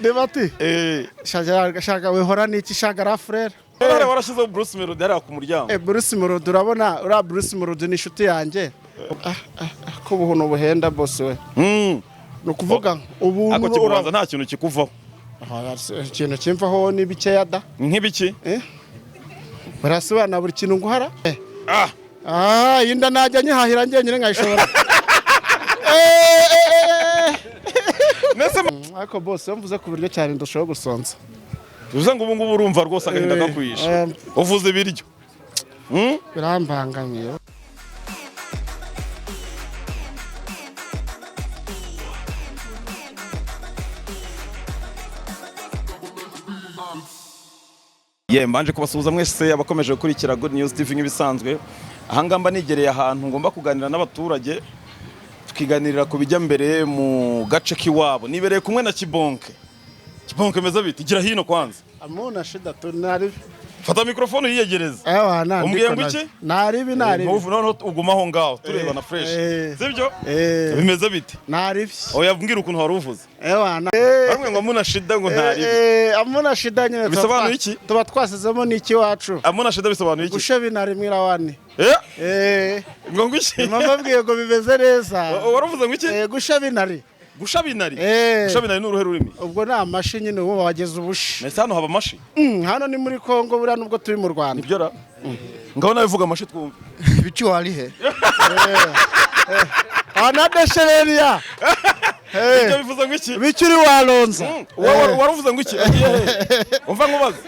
Debati. Eh. Shaka shaka wehora niki shagara frere. Hariya warashyizeho Bruce Melody hariya ku muryango. Eh, Bruce Melody, urabona uriya Bruce Melody ni inshuti yanjye. Ah, ah, ah, ko ubuntu buhenda, boss we. Ni ukuvuga ubuntu. Ariko kimubanza nta kintu kikuvaho. Ah, ikintu kimvaho ni bikeya da. Nk'ibiki? Eh, barasobanura buri kintu nguhara. Ah. Ah, inda najya nyihahira njyenyine nkayishobora. Eh, eh, eh, eh. Nese Ariko boss, iyo mvuze ku biryo cyane ndushaho gusonza. Bivuze ngo ubu ngubu urumva rwose agahinda Eh, kakwishe. eh. Uvuze ibiryo. Birambangamiye. Ye, mbanje kubasuhuza mwese abakomeje gukurikira Good News TV nk'ibisanzwe. Ahangaha mba nigereye ahantu ngomba kuganira n'abaturage, tukiganirira ku bijya mbere mu gace k'iwabo. Nibereye kumwe na Kibonke. Kibonke, meze bite? Gira hino kwanza. Amuna shida tu nari. Fata mikrofone uyiyegereze. Ewa na. Umbwiye ngo iki? Naribi naribi. Ntuvu noneho uguma aho ngaho turebana fresh. Eh. Sibyo? Eh. Bimeze bite? Naribi. Oya, mbwira ukuntu wari uvuze. Ewa na. Bamwe ngo amuna shida, ngo ntaribi. Eh, amuna shida nyine tuba Bisobanuye iki? Tuba twasizemo n'iki wacu. Amuna shida bisobanuye iki? Gushe binari mwira Eh? Eh. Ngo iki? Mama mbwiye ngo bimeze neza. Waravuze ngo iki? Eh, gusha binari. Gusha binari. Eh. Gusha binari ni uruhe rurimi? Ubwo ni amashi nyine, ubu wageze ubushi. Nese hano haba amashi? Hano ni muri Kongo buriya, nubwo turi mu Rwanda. Nibyo ra? Ngaho nawe vuga amashi twumve. Ibiki warihe? Anadeshereria. Ibyo bivuze ngo iki? Bikiri waronza. Waravuze ngo iki? Agiye he? Umva nkubaze.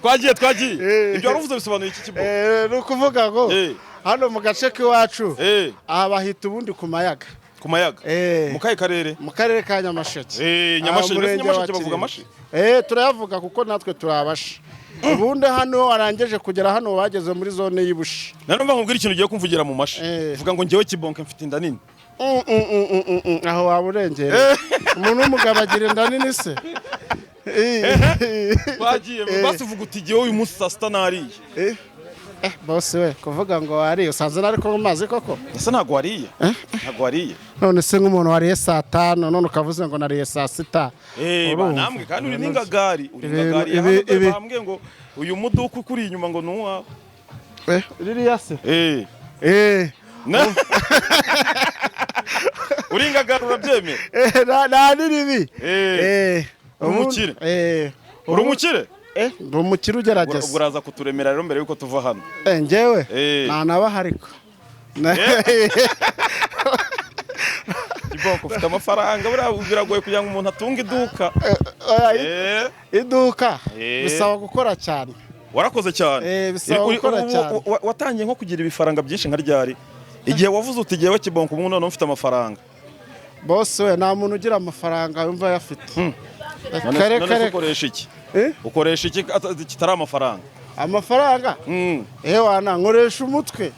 Twagiye twagiye. Ibyo waravuze bisobanuye iki, Kibo? Eh, ni ukuvuga ngo Eh. hano mu gace k'iwacu Eh, aha bahita ubundi ku Mayaga. Ku Mayaga. Eh. Mu kahe karere? Mu karere ka Nyamasheke. Eh, Nyamasheke, Ah, mbese umurenge Nyamasheke wa bavuga Kirimbi. amashi? Eh, turayavuga kuko natwe turi abashi. Ubundi hano warangeje kugera hano bageze muri zone y'Ibushi. Nari numva nkubwira ikintu ugiye kumvugira mu mashi. Eh. Vuga ngo njyewe Kibonke mfite inda nini. Aho waba urengera. Umuntu w'umugabo agira inda nini se? Eh. Twagiye, basi uvuga uti jyewe uyu munsi saa sita nariye. Eh, eh, boss we, kuvuga ngo wariye usanze nari kunywa amazi koko. Ese ntabwo wariye? Ntabwo wariye? None se nk'umuntu wariye saa tanu none ukavuze ngo nariye saa sita. Eh, ba Urumva? namwe kandi uri n'ingagari, uri ingagari. Ibi- Hano dore bambwiye ngo uyu muduka ukuri inyuma ngo ni uwawe. Eh, ririya se? Eh. Eh. Uri ingagari, urabyemera? Eh, na niribi. Eh. Eh. Uri umukire? Eh. Uri umukire? Eh, ndi umukire Ubwo ugerageza. uraza kuturemera rero mbere yuko tuva hano. Eh, njyewe Eh. nta nabaha ariko. Kibonke, ufite amafaranga, buriya biragoye kugira ngo umuntu atunge iduka. Oya, Eh. iduka Eh. bisaba gukora cyane. Warakoze cyane. Eh, bisaba gukora cyane. Watangiye nko kugira ibifaranga byinshi nka ryari? Igihe wavuze uti igihe Kibonke ubu noneho mfite amafaranga. Boss we, nta muntu ugira amafaranga yumva ayafite. None Kare none se kare. ukoresha iki? Eh? Ukoresha iki kitari amafaranga? Amafaranga? Ewana, nkoresha umutwe.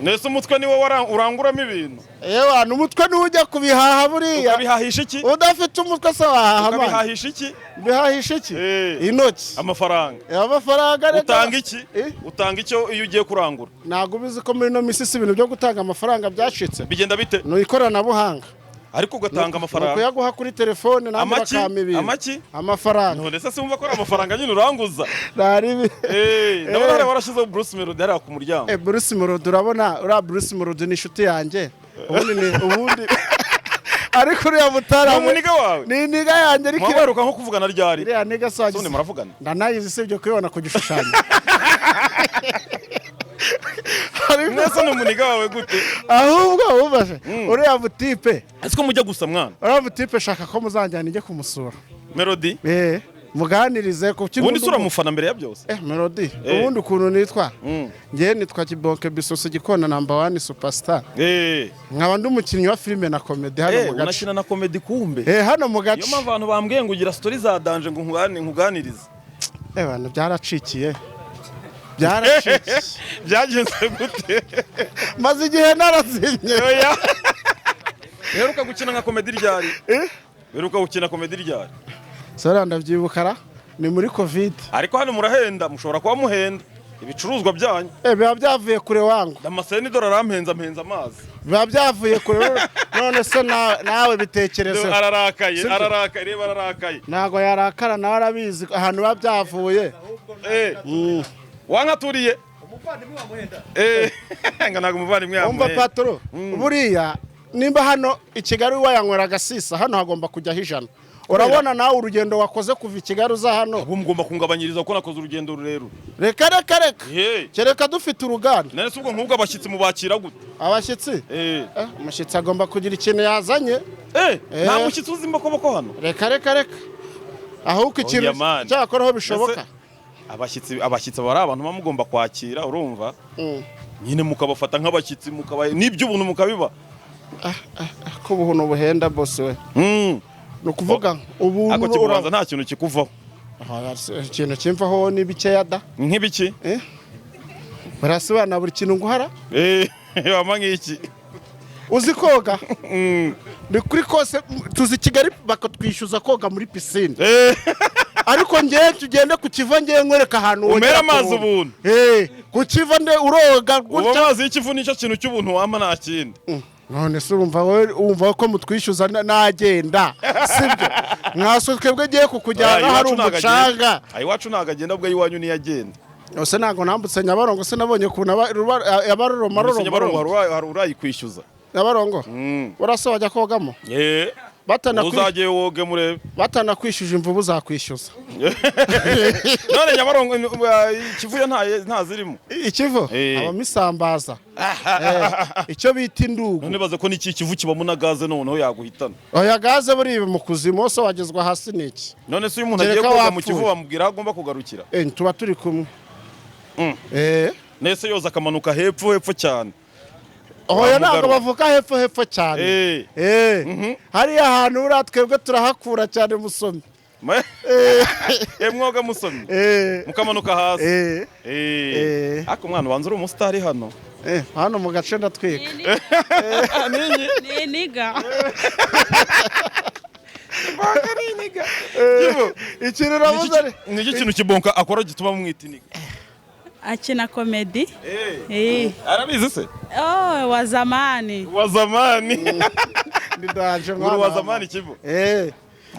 Nese umutwe niwo uranguramo ibintu? Ewana, umutwe niwo ujya kubihaha buriya. Ukabihahisha iki? Udafite umutwe se wahaha mani? Ukabihahisha iki? Bihahisha iki? Eh. Intoki. Amafaranga. Eh, amafaranga reka. Utanga iki? Eh? Utanga icyo iyo ugiye kurangura? Ntabwo ubizi ko muri ino minsi si ibintu byo gutanga amafaranga byacitse? Bigenda bite? Ni ikoranabuhanga. Ariko ugatanga Ni amafaranga. ukuyaguha kuri telefone nanjye Amaki? bakampa ibintu. Amaki? Amafaranga. None se simva ko ari amafaranga nyine uranguza? Naribi. Eh, ndabona hariya warashyizeho Bruce Melody hariya ku muryango. Eh, Bruce Melody, urabona uriya Bruce Melody ni inshuti yanjye. Ubundi ni ubundi ariko uriya mutara Ni umuniga wawe? Ni iniga yanjye ariko Mwabaheruka nko kuvugana ryari? iriya niga so Sone muravugana? ndanayizi sibyo kuyibona ku gishushanyo. Ariko Mwese ni umuniga wawe gute? Ahubwo wumvase uriya mutipe, Ese ko mujya gusa mwana? uriya mutipe shaka ko muzanjyana ijye kumusura. Melody? Eh, muganirize ku Ubundi se uramufana mbere ya byose? Eh, Melody, Eh. ubundi ukuntu nitwa, ngewe nitwa Kibonke Bisoso Gikona number one superstar. Eh. Nkaba ndi umukinnyi wa filime na comedy hano Eh, mu gace. unakina na comedy kumbe. Eh, hano mu Niyo gace. mpamvu abantu bambwiye ngo ugira story za danger ngo nkuganirize. Eh, bantu byaracikiye. Byaracikiye. Byagenze gute? Maze igihe narazimye. Oya. Uheruka gukina nka comedy ryari? Eh? Uheruka gukina comedy ryari? Sora ndabyibuka ra, ni muri Covid. Ariko hano murahenda, mushobora kuba muhenda. Ibicuruzwa byanyu. Biba byavuye kure wangu. Damascene, dore arampenza, ampenza amazi. Biba byavuye kure. None se nawe bitekerezeho. Ararakaye. Sibyo? Ararakaye, reba, ararakaye. Ntabwo yarakara, nawe arabizi ahantu biba byavuye. Wankaturiye ngo ntabwo umuvandimwe Wumva, yamuhenda. Patro, buriya nimba hano i Kigali wayanywera agasisa, hano hagomba kujyaho 100. Urabona nawe urugendo wakoze kuva i Kigali uza hano. Ubu mugomba kungabanyiriza kuko nakoze urugendo rurerure. Reka, reka, reka. Hey. Kereka dufite uruganda. None se ubwo nk'ubwo abashyitsi mubakira gute? Abashyitsi? Umushyitsi agomba kugira ikintu yazanye. Nta mushyitsi uzi imbokoboko hano? Reka, reka, reka, ahubwo ikintu Oya, man. cyakoraho bishoboka. Ese abashyitsi baba ari abantu muba mugomba kwakira, urumva? Nyine mukabafata nk'abashyitsi, mukaba n'iby'ubuntu mukabiba. Ko ubuntu buhenda, boss we. Ni ukuvuga ubuntu. Ariko kimubanza nta kintu kikuvaho. Ah, ikintu kimvaho ni bikeya da. Nk'ibiki? Barasobanura buri kintu nguhara. Wama nk'iki? Uzi koga? Ni kuri kose tuzi Kigali bakatwishyuza koga muri pisine, ariko ngewe tugende ku Kiva, ngewe nkwereka ahantu Umere wogera ku amazi buntu. Ubuntu. Ku Kiva nde uroga Ubu gutya. amazi y'Ikivu nicyo kintu cy'ubuntu wama, nta kindi. None se urumva wowe, wumva ko mutwishyuza nagenda sibyo? Mwaswe twebwe ngiye kukujyana Ah, hari iwacu ntago umucanga. agenda. Ah, iwacu ntago agenda, ubwo iwanyu niyo agenda. Ese ntabwo nambutse Nyabarongo? Se nabonye ukuntu abaruroma Mbese Nyabarongo ruroma? hari urayikwishyuza? Nyabarongo urase wajya kogamo? Uzajye woge murebe. Batanakwishyuje imvubu uzakwishyuza. None Nyabarongo, Ikivu yo ntazirimo? Ikivu habamo isambaza, icyo bita indugu. None baze ko n'iki Kivu kibamo na gaze, noneho yaguhitana. Oya, gaze buriya mu kuzimu hose wagezwa hasi n'iki? None se iyo umuntu agiye Kereka koga mu wapfuye. Kivu bamubwira aho agomba kugarukira? Tuba turi kumwe. Nese yoza akamanuka hepfo hepfo cyane? Oya, ntabwo Wamugarura. bavuga hepfo hepfo cyane. Hariya hantu buriya twebwe turahakura cyane, musomyi. Mwoga musomyi, mukamanuka hasi. Ariko umwana ubanza uri umusitari hano. Hano mu gace ndatwika. Ninyi. Ni niga. Kivu, Ikintu nabuze ni iki kintu Kibonka akora gituma mumwita iniga? Akina comedy. Arabizi se? Oh, wa zamani. Wa zamani. Ni danger. Uri Mwana wa zamani, Kivu.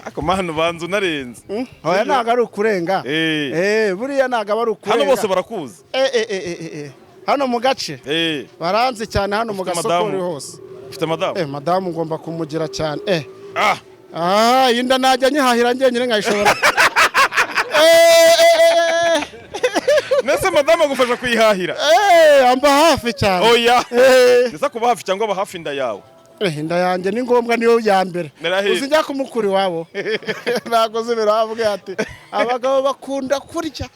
Ariko mwana ubanza unarenze. Oya, ntabwo ari ukurenga. Buriya ntabwo aba ari ukurenga. Hano bose barakuzi. Hano mu gace baranzi cyane, hano mu Ufite gasokori madamu? hose. Ufite madamu? Madamu ngomba kumugira cyane. Ah. Ah, inda najya nyihahira njyenyine nkayishobora. Eh, eh, eh, eh. Nese madamu agufasha kuyihahira? Amba hafi cyane. Oya. Ese kuba hafi cyangwa aba hafi inda yawe? Inda yanjye ni ngombwa, niyo ya mbere. Narahira. Uzi njya kumukura iwabo, ntabwo zibiravuga ati abagabo bakunda kurya.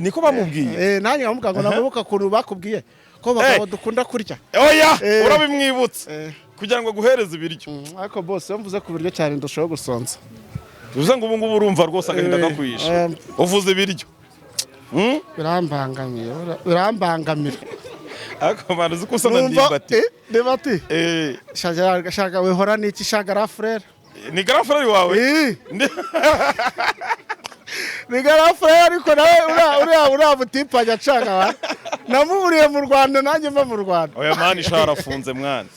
Niko bamubwiye? Nanjye nkamubwira ngo namubuka ukuntu bakubwiye ko abagabo Eh. dukunda kurya. Oya, urabimwibutsa kugira ngo aguhereze ibiryo. Ariko bose iyo mvuze ku biryo cyane ndushaho gusonza. Bivuze ngo ubu ngubu urumva rwose agahinda kakwishe uvuze ibiryo. Birambangamiye, birambangamira. Ariko mwana uzi ko usa na Numva Ndimbati. Ndimbati. Shaka shaka wihora n'iki, shaka grand frère. Ni grand frère wawe? Ni grand frère, ariko nawe uriya butipe ajya acanga wa. Namuburiye mu Rwanda, nanjye mva mu Rwanda. Oya mani, ishara arafunze mwana.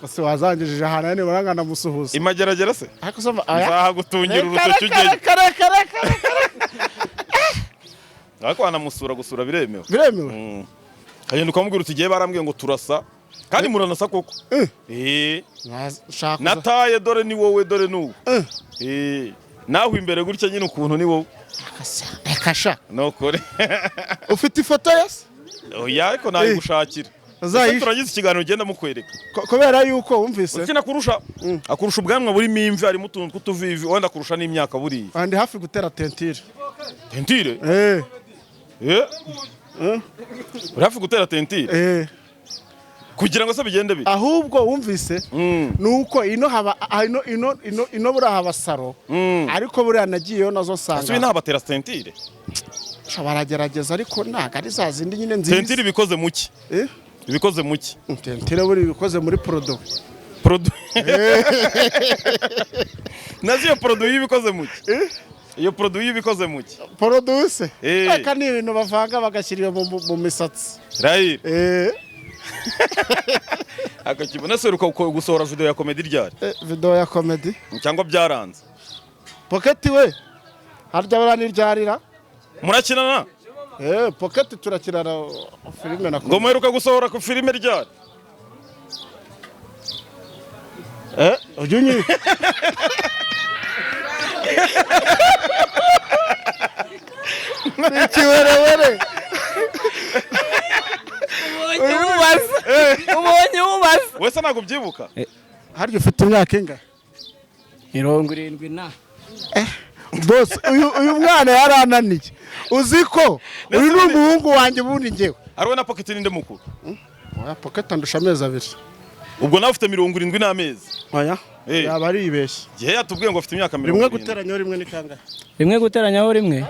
Ese wazangijije ahantu nibura nkanamusuhuza? Imageragere se? Ariko se aya Nzahagutungira Reka, urutoki reka, ugende. reka, reka, reka, reka. Ariko wanamusura, gusura biremewe. Biremewe. Kagenda ukamubwira uti igihe barambwiye ngo turasa kandi muranasa koko. Shaka Nataye dore ni wowe, dore ni uwo. Nawe imbere gutya nyine ukuntu ni wowe. Reka sha. Nukuri. Ufite ifoto ye se? Oya, ariko nayigushakira. Uzayish- Ese turagize ikiganiro ugenda mukwereka. Kubera yuko wumvise Ukina kurusha, akurusha ubwanwa burimo imvi, harimo utuntu tw'utuvivi, wenda akurusha n'imyaka buriya. Ndi hafi gutera teinture. Teinture? Eh. Eh, uri hafi gutera teinture? Eh. Kugira ngo se bigende bite? Ahubwo wumvise nuko ino haba ino buriya haba salon, ariko buriya nagiyeyo nazo Ese uyu nsanga nta batera teinture? Sha, baragerageza ariko ntabwo ari za zindi nyine nziza. Teinture ibikoze mu ki? Eh? Ibikoze mu ki? Teinture buriya ibikoze muri produit. Produit nazo, iyo produit ibikoze mu ki? Iyo produit ibikoze mu ki? Produit se? Eh. Aka ni ibintu bavanga bagashyira iyo mu misatsi. Rahira. Eh. Akakibona se uheruka gusohora video ya comedy ryari? Video ya comedy? Cyangwa byaranze? Pocket we, harya buriya niryarira? Murakinana? Eh, Pocket turakirana filime na Ngo muheruka gusohora ku filime ryari? Eh, ujya unyi ikiwerewere. Ubonye ubaza, ubonye ubaza. Wese ntabwo ubyibuka. Harya ufite imyaka ingahe? 70 na. Boss, uyu mwana yarananiye. Uzi ko uyu ni umuhungu wanjye ubundi njyewe. Ari we na Pocket ninde mukuru? Oya, Pocket andusha amezi 2. Ubwo nawe ufite 70 n'amezi. Oya. Eh. Yaba aribeshye. Gihe yatubwiye ngo afite imyaka Rimwe 70. guteranyaho rimwe ni kangahe? Rimwe guteranyaho rimwe.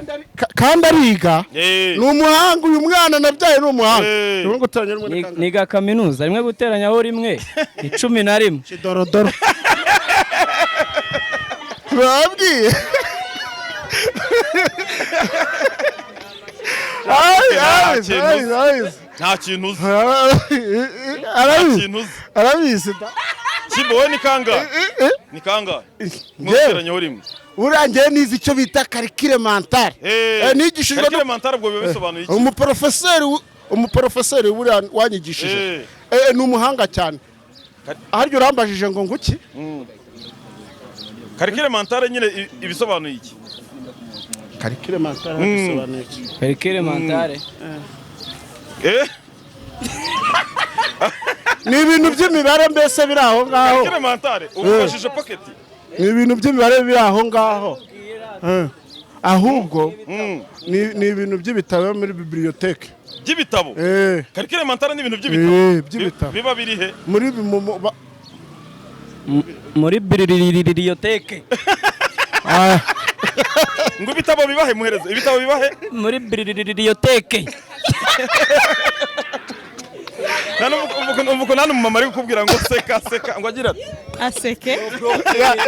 Kandi ariga. Eh. Ni umuhanga, uyu mwana nabyaye ni umuhanga. Eh. Rimwe guteranyaho rimwe ni kangahe? Niga kaminuza, rimwe guteranyaho rimwe ni 11. Kidorodoro. Babwiye. Ay, ay, ay, ay. Nta kintu uzi. Arabizi. Kintu uzi. Arabizi da. Kibo we ni kangahe? Ni kangahe? Njyewe Guteranyaho rimwe. buriya njyewe nize icyo bita calcul mental. Eh. Nigishijwe Calcul mental ubwo biba bisobanuye iki? Umuporofeseri buriya wanyigishije. Eh. Ni umuhanga cyane. Harya urambajije ngo nguki? Calcul mental nyine ibisobanuye iki? Calcul mental bisobanuye iki? Calcul mental. Eh? Ni ibintu by'imibare mbese biri aho ngaho. Calcul mental ubafashije Pocket. Ni ibintu by'imibare biri aho ngaho. Ahubwo ni ibintu by'ibitabo muri bibliothèque. By'ibitabo? Calcul mental ni ibintu by'ibitabo. By'ibitabo. Biba biri he? Muri muri bibliothèque. Ngo ibitabo bibahe muhereze. Ibitabo bibahe? Muri bibliothèque. Nano mama ari kukubwira ngo seka seka ngo agira ati aseke.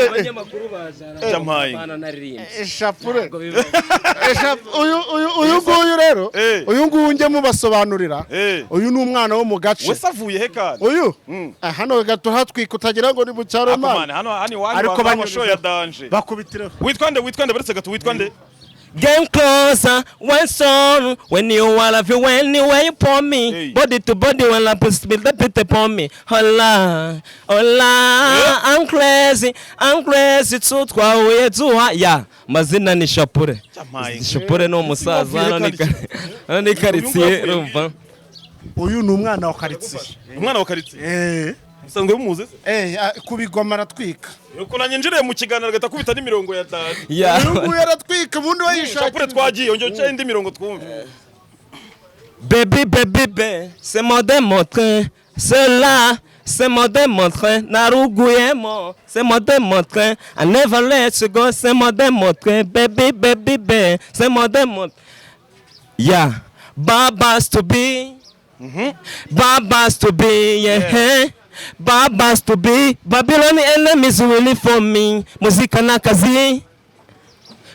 Abanyamakuru bazana. Jampaye. Eshapure. Uyu nguyu rero, uyu nguyu njye mubasobanurira. Uyu ni umwana wo mu gace. Wese avuye he kandi? Uyu? Hano gato hatwika utagira ngo ni mu cyaro man. Hano hano iwanyu ariko banyosho ya danger. Bakubitira. Witwa nde? Witwa nde? Baretse gato witwa nde? Game closer, when son, when you all of you, when you wait for me, hey. Body to body, when I put me, the pit upon me. Hola, hola, yeah. I'm crazy, so twa tuwa, yeah. Mazina ni Shapure. Shapure no musaza, hano ni quartier, urumva. Uyu ni umwana wa quartier. Umwana wa quartier? Eh. Usanzwe umuzi se? Eh, kubigoma aratwika. Uko nanyinjiriye mu kiganiro agata kubita n'imirongo ya dadi. Uyu nguyu aratwika ubundi wayishakira. Shapure twagiye ongera uce indi mirongo twumve. Baby baby be, c'est mon démontré, cela c'est mon démontré, naruguyemo, c'est mon démontré, I never let you go, c'est mon démontré, baby baby be, c'est mon démontré. Yeah, babas to be. Babas to be, yeah. Yeah. Babas to be, Babylon enemies will for me. Muzika nakazi.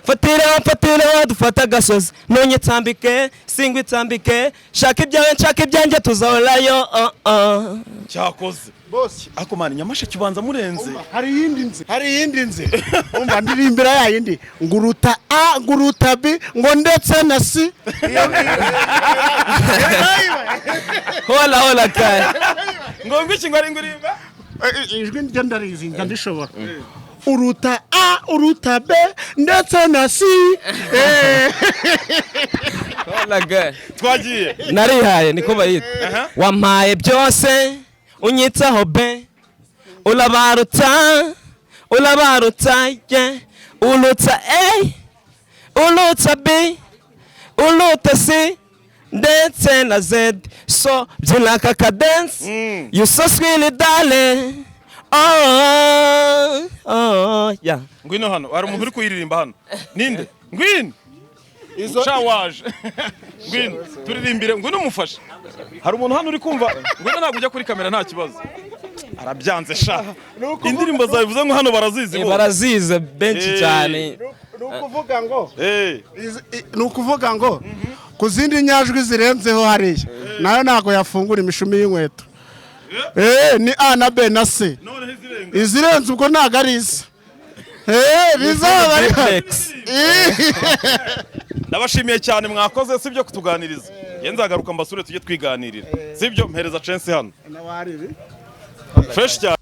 Fatira, fatira, dufata gasozi. Nonye tambike, singwi tambike. Shaka ibyawe, nshaka ibyanjye tuzaholayo. Oh. Cyakoze. Boss, ako man Nyamasheke kibanza murenze. Hari yindi nzi. Hari yindi nzi. Umva ndirimbira ya yindi. Nguruta A, nguruta B, ngo ndetse na C. Hola hola kai. Ngo ngwiki ngo ari ngurimba? Ijwi ndya ndarizi ndya ndishobora. Uruta A, uruta B, ndetse na C. Hola guy. Twagiye. Narihaye niko bayita. Wampaye byose unyitsaho be. Ulabarutsa, ulabarutsa, yeah. Ulutsa A, ulutsa B, ulutsa C, ndetse na Z. So byina kaka dance. You so sweet darling. Oh, oh, yeah. Ngwino hano, hari umuntu uri kuyiririmba hano. Ninde? Ngwino. Izo waje. Ngwino, turirimbire, ngwino umufashe. Hari umuntu hano uri kumva, ngwino ntabwo ujya kuri kamera nta kibazo. Arabyanze sha. Indirimbo zabivuze ngo hano barazizi bo. Barazize benshi cyane. Ni ukuvuga ngo ni ukuvuga ngo ku zindi nyajwi zirenzeho hariya nayo ntabwo yafungura imishumi y'inkweto. Ni A na B na C. Noneho izirenga? Izirenze ubwo ntabwo ari ize. Bizaba ari Reflex. Ndabashimiye cyane, mwakoze sibyo kutuganiriza. Nge nzagaruka mbasure tujye twiganirira, sibyo? Mpereza chance hano, fresh cyane.